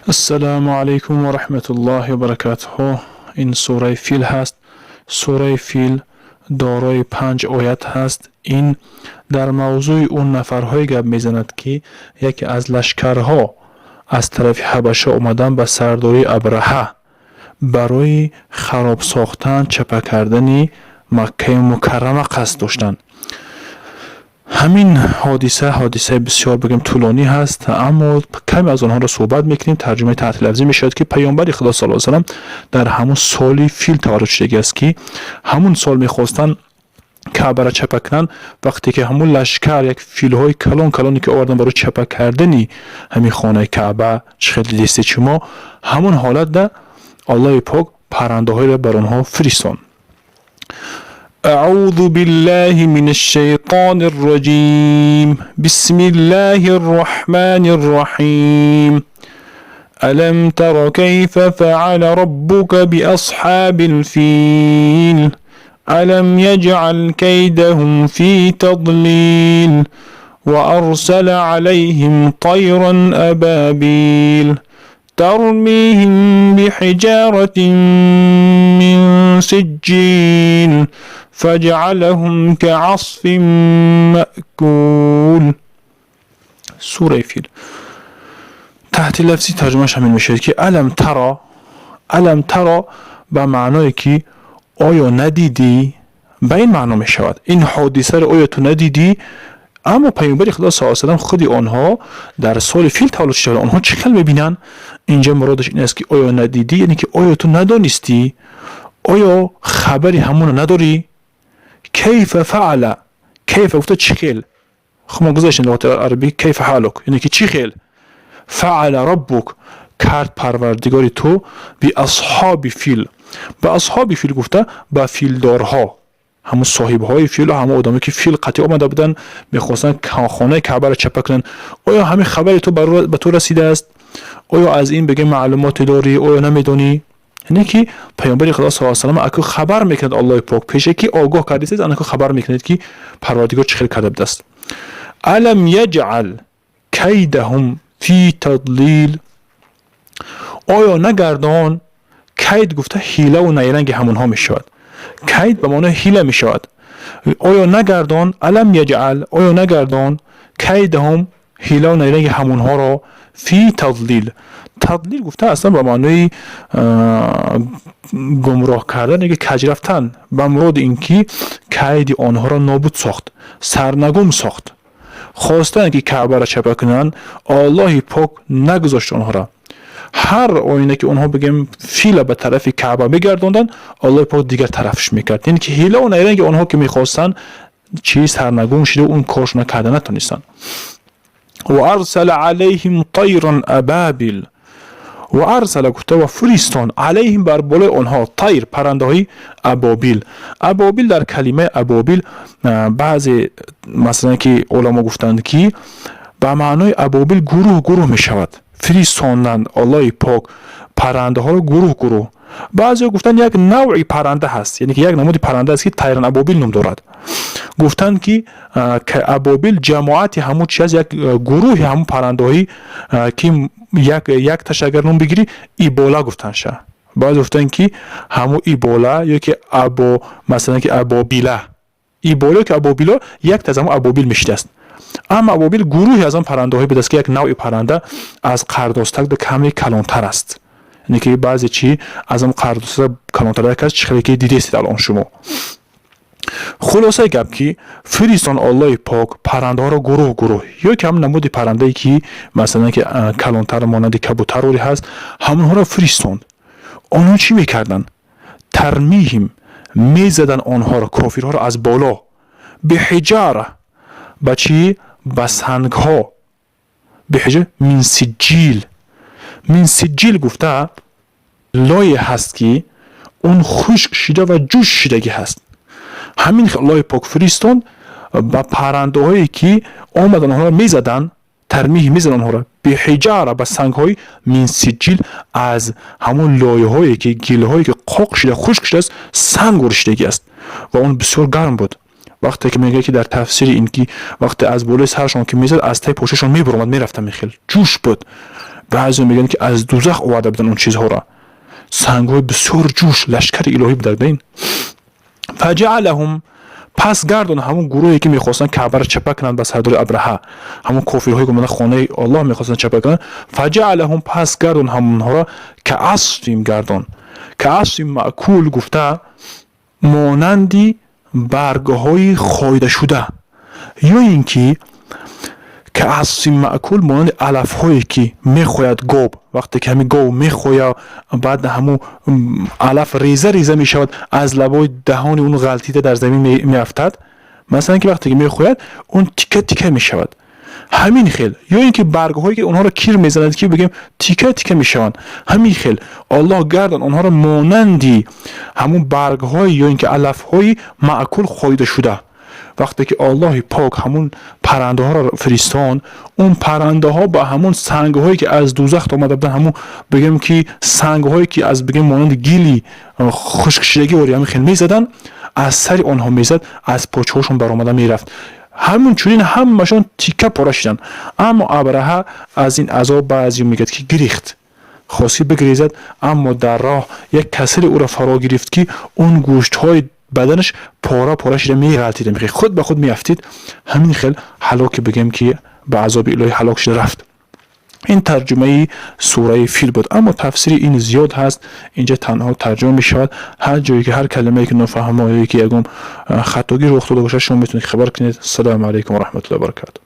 Ассалому алайкум ва раҳматуллоҳи ва баракатуҳу. Ин сураи Фил ҳаст. Сураи Фил дорои панҷ оят ҳаст. Ин дар мавзӯи он нафарҳое гап мезанад, ки яке аз лашкарҳо аз тарафи Ҳабаша омадан ба сардории Абраҳа барои хароб сохтан, чапа кардани Маккаи Мукаррама қасд доштанд. Ҳамин ҳодиса ҳодисаи бисёр, бигем, тӯлонӣ ҳаст, аммо каме аз онҳоро суҳбат мекунем. Тарҷумаи таҳти лафзӣ мешавад, ки паёмбари Худо саллаллоҳу алайҳи васаллам дар ҳамун соли Фил таваллуд шудагӣ аст, ки ҳамун сол мехостанд Каъбаро чапа кунанд. Вақте ки ҳамун лашкар як филҳои калон калоне ки овардан барои чапа кардани ҳамин хонаи Каъба, чӣ хел дидистед шумо, ҳамун ҳолатда Аллоҳи Пок паррандаҳоеро бар онҳо фиристонд. أعوذ بالله من الشيطان الرجيم. بسم الله الرحمن الرحيم. ألم تر كيف فعل ربك بأصحاب الفيل؟ ألم يجعل كيدهم في تضليل وأرسل عليهم طيرا أبابيل ترميهم بحجارة من سجيل فجعلهم كعصف مأكول. Сураи Фил таҳти лафзи тарҷумааш ҳамин мешавад, ки ألم تر. ألم تر ба маъное ки оё надидӣ, ба ин маъно мешавад. Ин ҳодисаро оё ту надидӣ? Аммо паёмбари Худо с салам, худи онҳо дар соли Фил таваллуд шуда, онҳо чӣ хел мебинанд? Инҷа муродаш ин аст, ки оё надидӣ, яъне ки оё ту надонистӣ, оё хабари ҳамонро надорӣ? كيف فعل. كيف гуфта чӣ хел. Хуб, мо гузаштем луғати арабӣ. كيف حالك, яъне ки чӣ хел. فعل ربك, кард парвардигори ту. بأصحاب الفيل. Ба أصحاب الفيل гуфта ба филдорҳо, ҳамун соҳибҳои филу ҳамун одамое ки фил қатъи омада буданд, мехостанд хонаи Каъбаро чапа кунанд. Оё ҳамин хабари ту ба ту расидааст? Оё аз ин, бигем, маълумоте дорӣ? Оё намедонӣ? Яъне ки паёмбари Худо с салам аку хабар мекунад. Аллоҳи Пок пеше ки огоҳ кардистед, анаку хабар мекунед, ки Парвардигор чӣ хел карда будааст. ألم يجعل كيدهم في تضليل. Оё нагардон. كيد гуфта ҳилаву найранги ҳамонҳо мешавад. كيد ба маънои ҳила мешавад. Оё нагардон. ألم يجعل, оё нагардон. كيدهم, ҳилаву найранги ҳамонҳоро. في تضليل. تضليل гуфта аслан ба маънои гумроҳ кардан яки каҷ рафтан. Ба муроди ин ки кайди онҳоро нобуд сохт, сарнагум сохт. Хостанд, ки Каъбаро чапа кунанд, Аллоҳи Пок нагузошт онҳоро. Ҳар оина ки онҳо, бигем, фила ба тарафи Каъба мегардонданд, Аллоҳи Пок дигар тарафш мекард. Яъне ки ҳилаву найранги онҳо ки мехостанд, чи сарнагум шуда, он коршона карда натонистанд. وأرسل عليهم طيرا أبابيل. وأرسل гуфта ва фиристон. عليهم, бар болои онҳо. طير, паррандаҳои. أبابيل. أبابيل, дар калимаи أبابيل баъзе, масалан, ки уламо гуфтанд, ки ба маънои أبابيل гурӯҳ гурӯҳ мешавад. Фиристонданд Аллоҳи Пок паррандаҳоро гурӯҳ гурӯҳ. Баъзеҳо гуфтанд, як навъи парранда ҳаст, яъне ки як намуди парранда аст, ки طيرا أبابيل ном дорад. Гуфтанд, ки أبابيل ҷамоати ҳамун чи аст, як гурӯҳи ҳамун паррандаҳои ки якташ агар ном бигирӣ, ибола гуфтанша. Баъзе гуфтанд, ки ҳамун ибола ё ки або, масалан, ки абобила, ибола ё ки абобила якта аз ҳамун أبابيل мешидааст. Аммо أبابيل гурӯҳе аз он паррандаҳое будааст, ки як навъи парранда аз қардостак каме калонтар аст, яъне ки баъзе чи аз он қардостак калонтарак аст, чӣ хеле ки дидестед алон шумо. Хулосаи гап, ки фиристон Аллоҳи Пок паррандаҳоро гурӯҳ гурӯҳ ё ки ҳамн намуди паррандае, ки масалан, ки калонтар, монанди кабутароре ҳаст, ҳамонҳоро фиристонд. Онҳо чӣ мекарданд? ترميهم, мезаданд онҳоро, кофирҳоро, аз боло. بحجارة, ба чӣ? Ба сангҳо. بحجارة من سجيل. من سجيل гуфта лое ҳаст, ки он хушк шида ва ҷӯш шидагӣ ҳаст. Ҳамин Аллоҳи Пок фиристонд ба паррандаҳое, ки омадан, онҳоро мезаданд. ترميهم, мезаданд онҳоро. بحجارة, ба сангҳои. من سجيل, аз ҳамон лоиҳое ки, гилҳое ки қоқ шида, хушк шудааст, санг воришидагӣ аст ва он бисёр гарм буд. Вақте ки мегӯяд, ки дар тафсири ин ки вақте аз болои сарашон ки мезад, аз таи пошашон мебуромад, мерафта, мехел ҷӯш буд. Баъзео мегӯянд, ки аз дузах оварда буданд он чизҳоро, сангҳои бисёр ҷӯш, лашкари илоҳӣ буданд ин. فجعلهم, пас гардон ҳамун гурӯҳе, ки мехостанд Каъбаро чапа кунанд ба сардори Абраҳа, ҳамун кофирҳое, ки омада хонаи Аллоҳ мехостанд чапа кунанд. فجعلهم, пас гардон ҳамонҳоро, كعصف гардон, كعصف مأكول гуфта, монанди баргҳои хоидашуда, ё ин ки كعصف مأكول, монанди алафҳое, ки мехояд гов. Вақте ки ҳамин гов мехоя, баъд ҳамун алаф реза реза мешавад, аз лабои даҳони он ғалтида дар замин меафтад. Масалан, ки вақте ки мехояд, он тика тика мешавад, ҳамин хел. Ё ин ки баргҳое, ки онҳоро кир мезанад, ки бигем, тика тика мешаванд, ҳамин хел Аллоҳ гардон онҳоро монанди ҳамун баргҳои ё ин ки алафҳои маъкул, хоида шуда. Вақте ки Аллоҳи пок ҳамун паррандаҳоро фиристонд, он паррандаҳо ба ҳамун сангҳое, ки аз дузах омада буданд, ҳамун бигем, ки сангҳое, ки аз бигем монанди гили хушкшидагӣ ори, ҳамин хел мезаданд, аз сари онҳо мезад, аз почаҳошон баромада мерафт. Ҳамун чунин ҳамашон тика пора шуданд. Аммо Абраҳа аз ин азоб, баъзе мегӯяд, ки гирихт, хост, ки бигрезад, аммо дар роҳ як касале ӯро фаро гирифт, ки он гӯштҳои баданаш пора пора шуда меғалтид, худ ба худ меафтид. Ҳамин хел ҳалоке, бигем, ки ба азоби илоҳӣ ҳалок шуда рафт. Ин тарҷумаи сураи Фил буд, аммо тафсири ин зиёд ҳаст, инҷа танҳо тарҷума мешавад. Ҳар ҷое ки ҳар калимае, ки нофаҳмо ё ки ягон хатогӣ рух дода бошад, шумо метавонед хабар кунед. Ассалому алайкум ва раҳматуллоҳи ва баракатуҳ.